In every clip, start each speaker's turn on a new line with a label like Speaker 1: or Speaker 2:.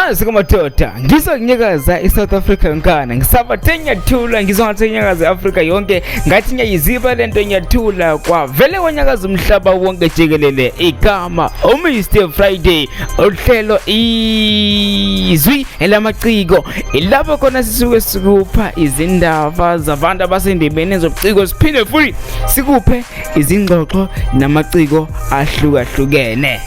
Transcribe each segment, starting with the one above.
Speaker 1: Nazi kumadoda, ngizokunyakaza iSouth Africa yonkana, ngisabathe ngiyathula, ngizwa ngathi nginyakaza i-Afrika yonke, ngathi ngiyayiziba lento ngiyathula, kwavele kwanyakaza umhlaba wonke jikelele. Igama uMr Friday, uhlelo izwi elamaciko, ilapho khona sisuke sikupha izindaba zabantu abasendimeni zobuciko, siphinde futhi sikuphe izingxoxo namaciko ahlukahlukene.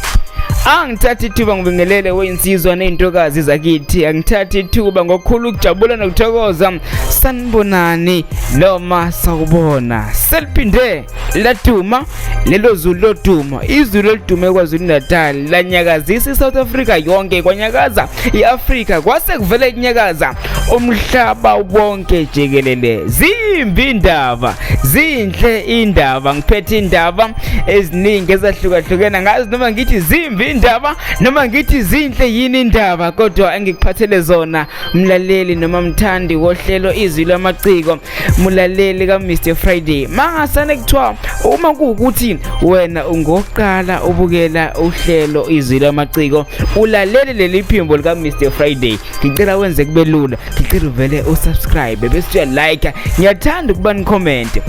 Speaker 1: Angithathi ithuba ngibingelele weyinsizwa nezintokazi zakithi, angithathi ithuba ngokukhulu ukujabula nokuthokoza. Sanibonani noma sawubona. Seliphinde laduma lelo zulu lodumo, izulu elidume KwaZulu Natal lanyakazisa iSouth Africa yonke, kwanyakaza iAfrica, kwase kuvele kunyakaza umhlaba wonke jikelele. Zimbi indaba, zinhle indaba, ngiphethe indaba eziningi ezahlukahlukene, ngazi noma ngithi zimbi indaba noma ngithi zinhle yini indaba, kodwa engikuphathele zona mlaleli noma mthandi wohlelo Izwi Lamaciko, mulaleli ka Mr Friday, mangasane kuthiwa uma kuwukuthi wena ungoqala ubukela uhlelo Izwi Lamaciko, ulalele leli phimbo lika Mr Friday, ngicela wenze kube lula, ngicela uvele usubscribe bese uyalike. Ngiyathanda ukuba ni-comment.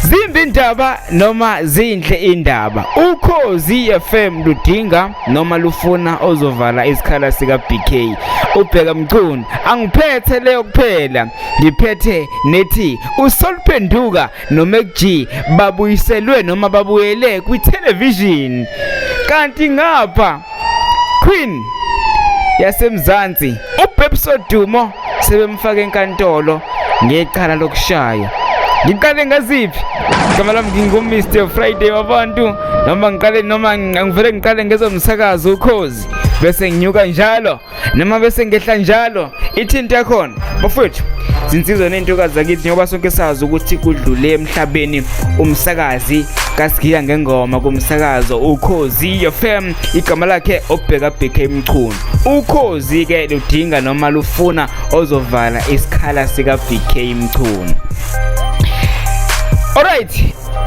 Speaker 1: Zimbi indaba noma zinhle indaba, Ukhozi FM ludinga noma lufuna ozovala isikhala sika BK uBheka Mchunu. Angiphethe leyo kuphela, ngiphethe nethi uSolphenduka noMac G babuyiselwe noma babuyele kwi-television, kanti ngapha Queen yaseMzansi uBabes Wodumo sebemfaka enkantolo ngecala lokushaya. Ngiqale ngaziphi? Igama lami ngingu-Mr Friday wabantu, noma ngiqale noma ngivele ngiqale ngezomsakazo Ukhozi bese nginyuka njalo noma bese ngehla njalo. Ithinto yakhona bafowethu, zinsizwa nezintokazi zakithi, njengoba sonke sazi ukuthi kudlule emhlabeni umsakazi kaSigiya Ngengoma kumsakazo Ukhozi FM, igama lakhe oBheka BK Mchunu. Ukhozi ke ludinga noma lufuna ozovala isikhala sika BK Mchunu. Alright,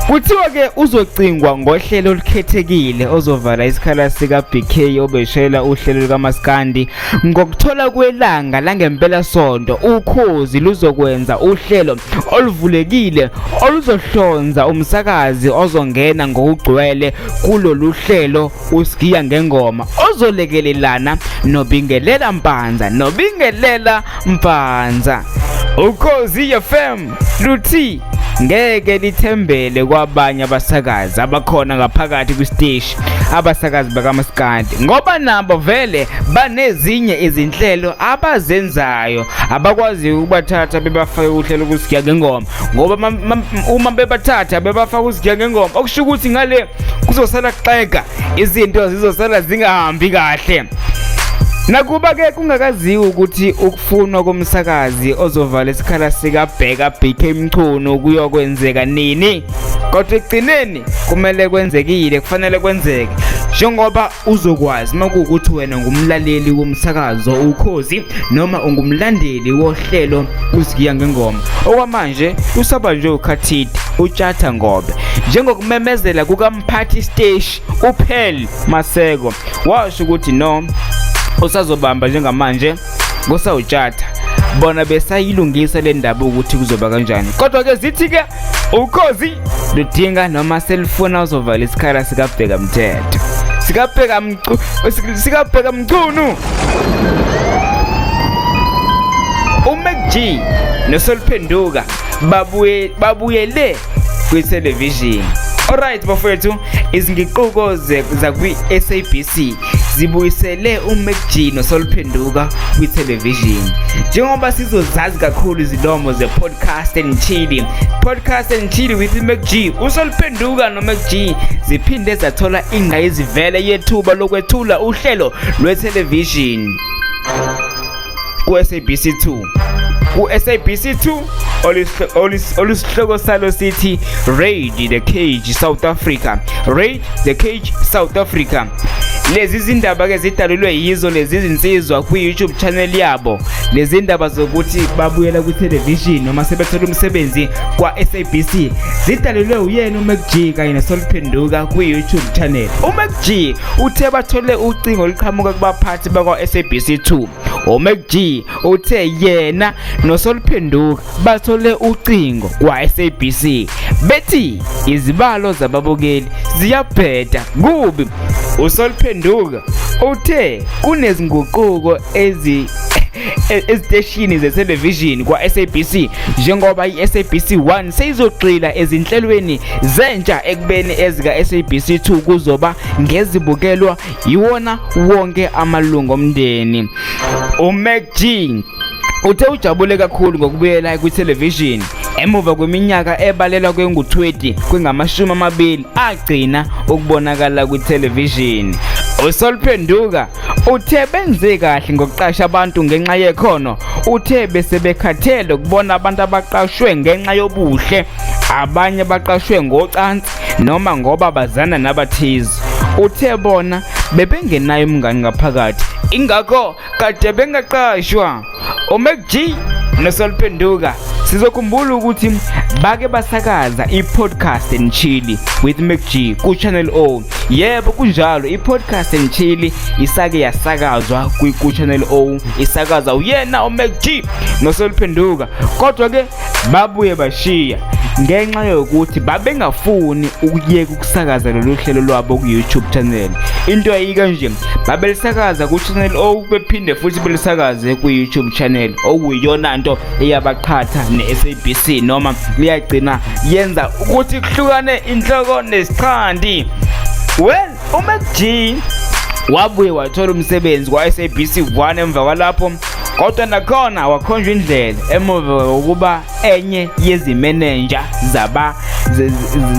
Speaker 1: kuthiwa ke uzocingwa ngohlelo olukhethekile ozovala isikhala sika BK obeshayela uhlelo lukaMaskandi. Ngokuthola kweLANGA Langempela Sonto, Ukhozi luzokwenza uhlelo oluvulekile oluzohlonza umsakazi ozongena ngokugcwele kulolu hlelo uSigiya Ngengoma, ozolekelelana noBingelela Mpanza nobingelela Mpanza. Ukhozi FM luthi ngeke lithembele kwabanye abasakazi abakhona ngaphakathi kwisiteshi, abasakazi bakamaskandi, ngoba nabo vele banezinye izinhlelo abazenzayo, abakwazi ukubathatha bebafake uhlelo kuSigiya Ngengoma, ngoba uma bebathatha bebafaka uSigiya Ngengoma, okusho ukuthi ngale kuzosala kuxega, izinto zizosala zingahambi kahle. Nakuba ke kungakaziwa ukuthi ukufunwa komsakazi ozovala isikhala sikaBheka BK Mchunu kuyokwenzeka nini, kodwa ekugcineni kumele kwenzekile, kufanele kwenzeke, njengoba uzokwazi makuwukuthi wena ngumlaleli womsakazo Ukhozi noma ungumlandeli wohlelo uSigiya Ngengoma. Okwamanje usabanjwe ukhathidi uTshatha Ngobe, njengokumemezela kukamphathi steshi uPhel Maseko, washo ukuthi no, usazobamba njengamanje kusawuTshatha, bona besayilungisa le ndaba ukuthi kuzoba kanjani. Kodwa ke zithi ke Ukhozi ludinga noma selifuna uzovala isikhala sikaBheka Mthetho, sikabheka Mcu, sikaBheka Mchunu. UMac G noSolphenduka babuye babuyele kwi-television. Alright bafowethu, izingiquko zakwi-SABC zibuyisele uMac G noSolphenduka kwi-television, njengoba sizozazi kakhulu izilomo ze-Podcast and Chili, Podcast and Chili with Mac G. USolphenduka noMac G ziphinde zathola ingqayizivele yethuba lokwethula uhlelo lwe-television ku-SABC 2, ku-SABC 2 olusihloko salo sithi Raid the Cage South Africa, Raid the Cage South Africa. Lezi zindaba ke zidalulwe yizo lezi zinsizwa kwi-YouTube channel yabo. Lezi ndaba zokuthi babuyela kwi-television noma sebethola umsebenzi kwa-SABC zidalulwe uyena uMac G kanye noSolphenduka kwi-YouTube channel. UMac G uthe bathole ucingo oluqhamuka kubaphathi bakwa-SABC 2. UMacG uthe yena noSol Phenduka bathole ucingo kwa-SABC bethi izibalo zababukeli ziyabheda kubi. USol Phenduka uthe kunezinguquko eziteshini zethelevishini kwa-SABC njengoba i-SABC 1 seyizogxila ezinhlelweni zentsha ekubeni ezika-SABC 2 kuzoba ngezibukelwa yiwona wonke amalungu omndeni. UMacG uthe ujabule kakhulu ngokubuyela kwithelevishini emuva kweminyaka ebalelwa kwengu-20 kwingamashumi amabili agcina ukubonakala kwithelevishini. USol Phenduka uthe benze kahle ngokuqasha abantu ngenxa yekhono. Uthe bese bekhathele ukubona abantu abaqashwe ngenxa yobuhle, abanye baqashwe ngocansi noma ngoba bazana nabathize. Uthe bona bebengenayo umngani ngaphakathi, ingakho kade bengaqashwa. UMacG noSol Phenduka sizokhumbula ukuthi bake basakaza i-Podcast and Chill with MacG ku-Channel O. Yebo, kunjalo, i-Podcast and Chill isake yasakazwa ku-Channel O, isakaza uyena uMacG noSol Phenduka, kodwa ke babuye bashiya ngenxa yokuthi babengafuni ukuyeka ukusakaza lolu hlelo lwabo ku-YouTube channel. Into ayika nje, babelisakaza ku-Channel O bephinde futhi belisakaze ku-YouTube channel, okuyiyona nto eyabaqhatha ne-SABC noma iyagcina yenza ukuthi kuhlukane inhloko nesixhanti. Well, uMacG wabuye wathola umsebenzi kwa-SABC 1 emva kwalapho, kodwa nakhona wakhonjwa indlela emuva kokuba enye yezimenenja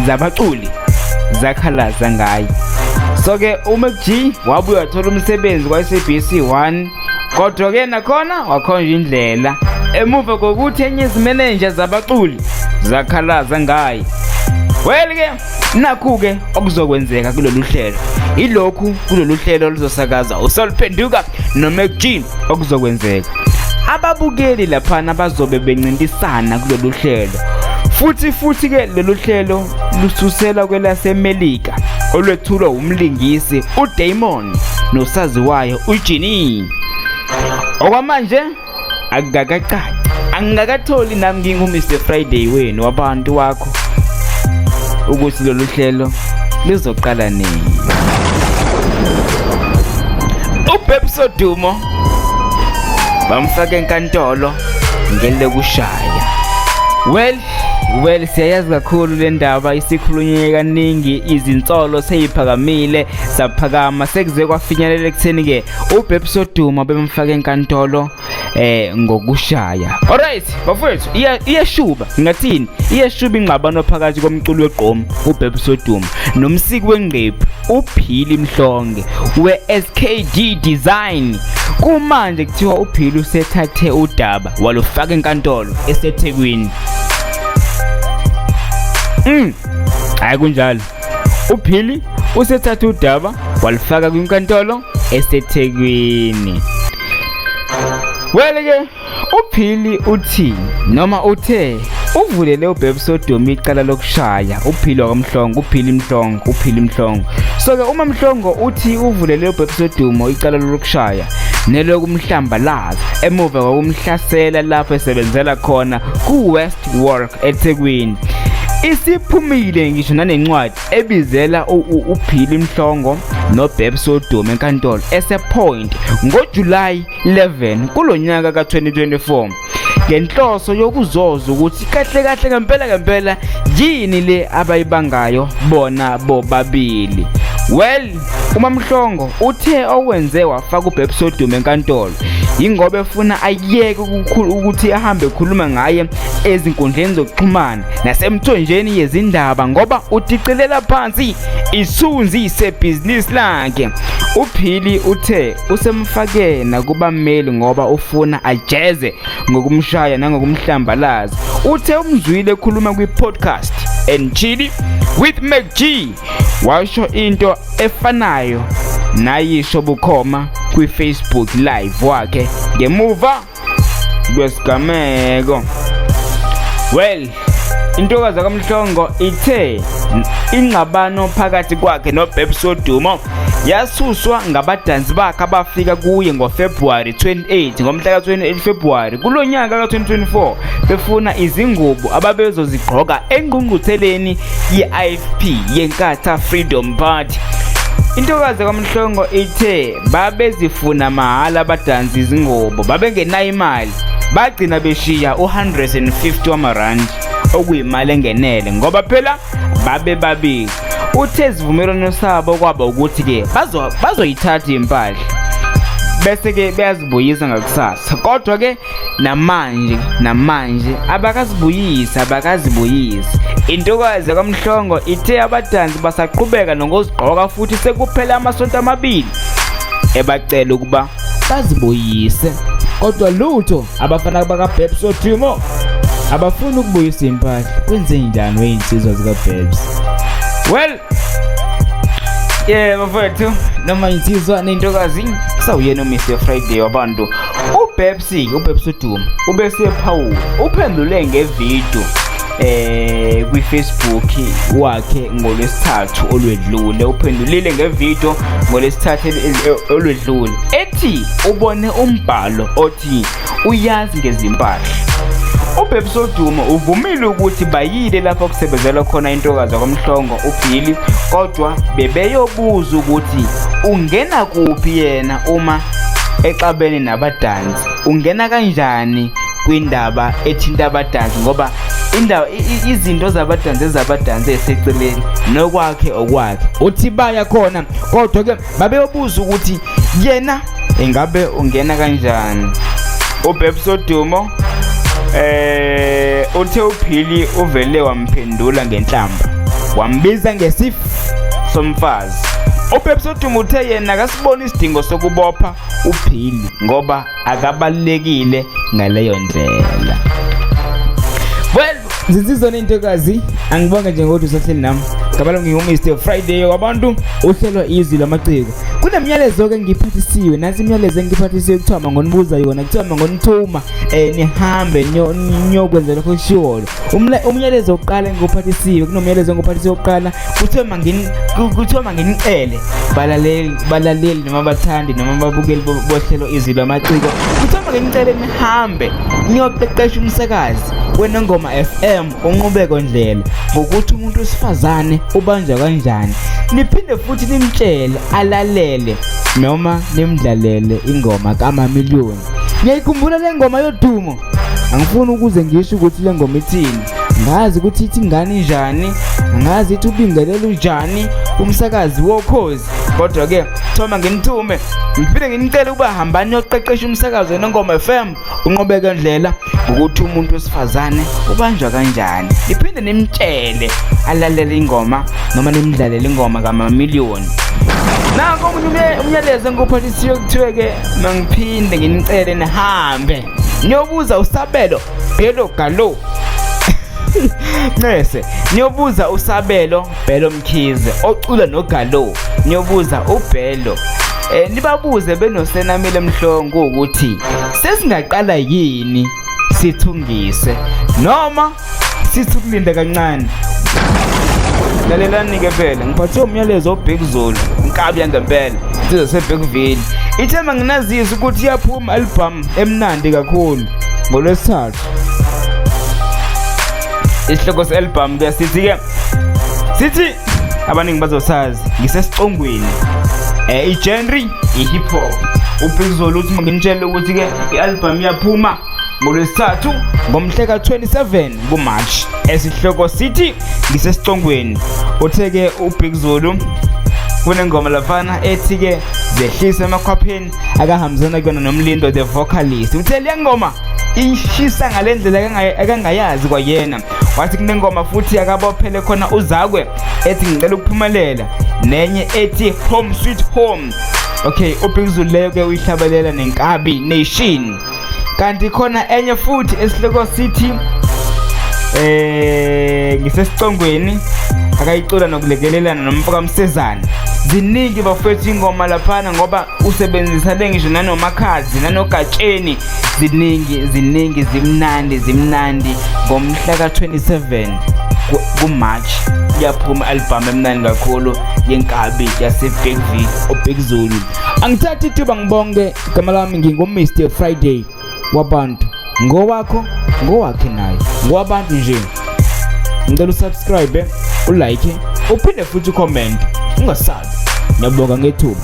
Speaker 1: zabaculi zakhalaza ngaye. So-ke uMacG wabuye wathola umsebenzi kwa-SABC 1, kodwa-ke nakhona wakhonjwa indlela emuva kokuthi enye izimenenja zabaculi zakhalaza ngaye. Well-ke, nakhu-ke okuzokwenzeka kulolu hlelo, ilokhu kulolu hlelo oluzosakaza uSol Phenduka noMacG. Okuzokwenzeka, ababukeli laphana bazobe bencintisana kulolu hlelo. Futhi-ke lolu hlelo lususela kwelaseMelika, olwethulwa umlingisi uDamon nosaziwayo uJinny. Okwamanje akukakacaci, angingakatholi nami ngingu-Mr Friday wenu wabantu wakho ukuthi lolu hlelo lizoqala nini. UBabes Wodumo bamfaka enkantolo ngelokushaya. Well, siyayazi kakhulu le ndaba, isikhulunywe kaningi, izinsolo seyiphakamile zaphakama, sekuze kwafinyelela ekutheni-ke uBabes Wodumo bemfaka enkantolo ngokushaya. Alright bafowethu, iyashuba, ngingathini, iyashuba ingxabano phakathi komculo wegqom uBabes Wodumo nomsiki wengqephu uPhili Mhlonge we-SKD Design. Kumanje kuthiwa uPhili usethathe udaba walufaka enkantolo eseThekwini. Hayi, kunjalo, uPhili usethathe udaba walufaka kwinkantolo eseThekwini. Well ke, uPhili uthi noma uthe uvulele uBabes Wodumo icala lokushaya. UPhili wakamhlongo, uPhili Mhlongo, uPhili Mhlongo. So ke uma Mhlongo uthi uvulele uBabes Wodumo icala lokushaya nelokumhlambalaza emuva kokumhlasela lapho esebenzela khona ku-West Walk eThekwini. Isiphumile ngisho nanencwadi ebizela uPhili Mhlongo noBabes Wodumo enkantolo esePoint ngoJuly 11 kulonyaka ka-2024 ngenhloso yokuzoza ukuthi kahle kahle, ngempela ngempela, yini le abayibangayo bona bobabili. Well, uMamhlongo uthe okwenze wafaka uBabes Wodumo enkantolo yingoba efuna ayeke ukuthi ahambe ekhuluma ngaye ezinkundleni zokuxhumana nasemthonjeni yezindaba, ngoba udicilela phansi isithunzi sebhizinisi lakhe. UPhili uthe usemfake nakubameli ngoba ufuna ajeze ngokumshaya nangokumhlambalaza. Uthe umzwile ekhuluma kwi-Podcast and Chill with MacG, washo into efanayo nayisho bukhoma kwi-Facebook Live wakhe ngemuva kwesigameko. Well, intokazi kaMhlongo ithe ingxabano phakathi kwakhe noBabes Wodumo Yasuswa ngabadansi bakhe abafika kuye ngoFebruwari 28, ngomhla ka-28 Februwari kulo nyaka ka-2024, befuna izingubo ababezozigqoka engqungqutheleni ye-IFP yeNkatha Freedom Party. Intokazi kaMhlongo ithe babezifuna mahhala abadansi izingubo, babengenayo imali, bagcina beshiya u-150 wamarandi okuyimali engenele ngoba phela babebabili. Uthe isivumelwano sabo kwaba ukuthi-ke bazoyithatha impahla bese-ke beyazibuyisa ngakusasa, kodwa-ke namanje abakazibuyisi abakazibuyisi. Intokazi kaMhlongo ithe abadansi basaqhubeka nokuzigqoka futhi sekuphele amasonto amabili ebacela ukuba bazibuyise, kodwa lutho. Abafana bakaBabes Wodumo abafuni ukubuyisa impahla. Kwenzenjani weyinsizwa zikaBabes? Well, yeah bafowethu, noma insizwa nentokazi, kusawuyena uMr Friday wabantu. uBabes, uBabes Wodumo ubesephawula, uphendule ngevideo kwi-Facebook wakhe ngolwesithathu olwedlule. Uphendulile ngevideo ngolwesithathu olwedlule ethi ubone umbhalo othi uyazi ngezimpahla. uBabes Wodumo uvumile ukuthi bayile lapho kusebenzela khona intokazi yakwaMhlongo uBilly, kodwa bebeyobuza ukuthi ungena kuphi yena uma exabene nabadansi, ungena kanjani kwindaba ethinta abadansi, ngoba indawo izinto zabadansi ezabadansi eseceleni nokwakhe okwakhe. Uthi baya khona, kodwa ke babeyobuza ukuthi yena ingabe ungena kanjani. uBabes Wodumo uthe uPhili uvele wamphendula ngenhlamba, wambiza ngesif somfazi. uBabes Wodumo uthe yena akasiboni isidingo sokubopha uPhili ngoba akabalulekile ngaleyo ndlela. Well, zinsizwa nentokazi, angibonge nje ngokuthi usahleli nami. Ngabala ngingu-Mr Friday wabantu, uhlelo Izwi Lamaciko. Kunemiyalezo ke ngiphathisiwe, nansi imiyalezo engiphathisiwe, kuthiwa mangonibuza yona, kuthiwa mangonithuma nihambe niyokwenza lokho okushiwoyo. Umyalezo wokuqala engikuphathisiwe, kunomyalezo engikuphathisiwe wokuqala, kuthiwa manginicele balaleli noma abathandi noma ababukeli bohlelo Izwi Lamaciko, kuthiwa manginicele nihambe niyoqeqesha umsakazi weNongoma FM uNqubeko Ndlela ngokuthi umuntu wesifazane ubanjwa kanjani, niphinde futhi nimtshele alalele noma nimdlalele ingoma kaMamiliyoni. Ngiyayikhumbula le ngoma yodumo, angifuni ukuze ngisho ukuthi le ngoma ithini, ngazi ukuthi ithi ingane njani, angazi ithi ubingelela unjani umsakazi wokhozi, kodwa ke thoma nginithume ngiphinde nginicele ukuba hambani niyoqeqesha umsakazi weNongoma FM uNqobeko Ndlela ngokuthi umuntu wesifazane ubanjwa kanjani, niphinde nimtshele alalele ingoma noma nimdlalele ingoma kaMamiliyoni. Nanko omunye umyalezo engikuphathisiwe, kuthiwe ke mangiphinde nginicele nihambe niyobuza uSabelo Bhelo Galo, ncese, niyobuza uSabelo Bhelo Mkhize ocula noGalo, niyobuza uBhelo, nibabuze benoSenamile Mhlongo ukuthi sesingaqala yini sithungise noma sithi ukulinda kancane. Lalelani-ke phela, ngiphathwe umyalezo oBig Zulu, inkabi yangempela, insizwa yaseBergville. Ithe manginazise ukuthi iyaphuma album emnandi kakhulu ngolwesithathu. Isihloko se-album ke sithi-ke, sithi abaningi bazosazi, ngisesicongweni. I-genre i-hip hop. UBig Zulu uthi manginitshele ukuthi-ke i-album iyaphuma ngolwesithathu ngomhla ka-27 kuMarch, esihloko sithi ngisesicongweni. Uthe-ke uBig Zulu kunengoma lafana ethi-ke zehlise emakhwapheni, akahambisana kuyona noMlindo the vocalist. Uthe le ngoma ishisa ngale ndlela akangayazi kwayena. Wathi kunengoma futhi akabophele khona uZakwe ethi ngicela ukuphumelela, nenye ethi home sweet home. Okay, uBig Zulu leyo ke uyihlabelela neNkabi Nation. Kanti khona enye futhi esihloko sithi ngisesicongweni, akayicula nokulekelelana nomfo kaMsezane. Ziningi bafethu ingoma laphana, ngoba usebenzisa le ngisho nanoMakhazi nanoGatsheni. Ziningi, ziningi, zimnandi, zimnandi. Ngomhla ka-27 kuMarch Iyaphuma album emnandi kakhulu yenkabi yaseBergville, uBig Zulu. Angithathi ithuba ngibonge, igama lami ngingu-Mr Friday wabantu, ngowakho, ngowakhe naye, ngowabantu nje. Ngicela usubscribe, ulike, uphinde futhi ucomment, ungasabi. Ngiyabonga ngethuba.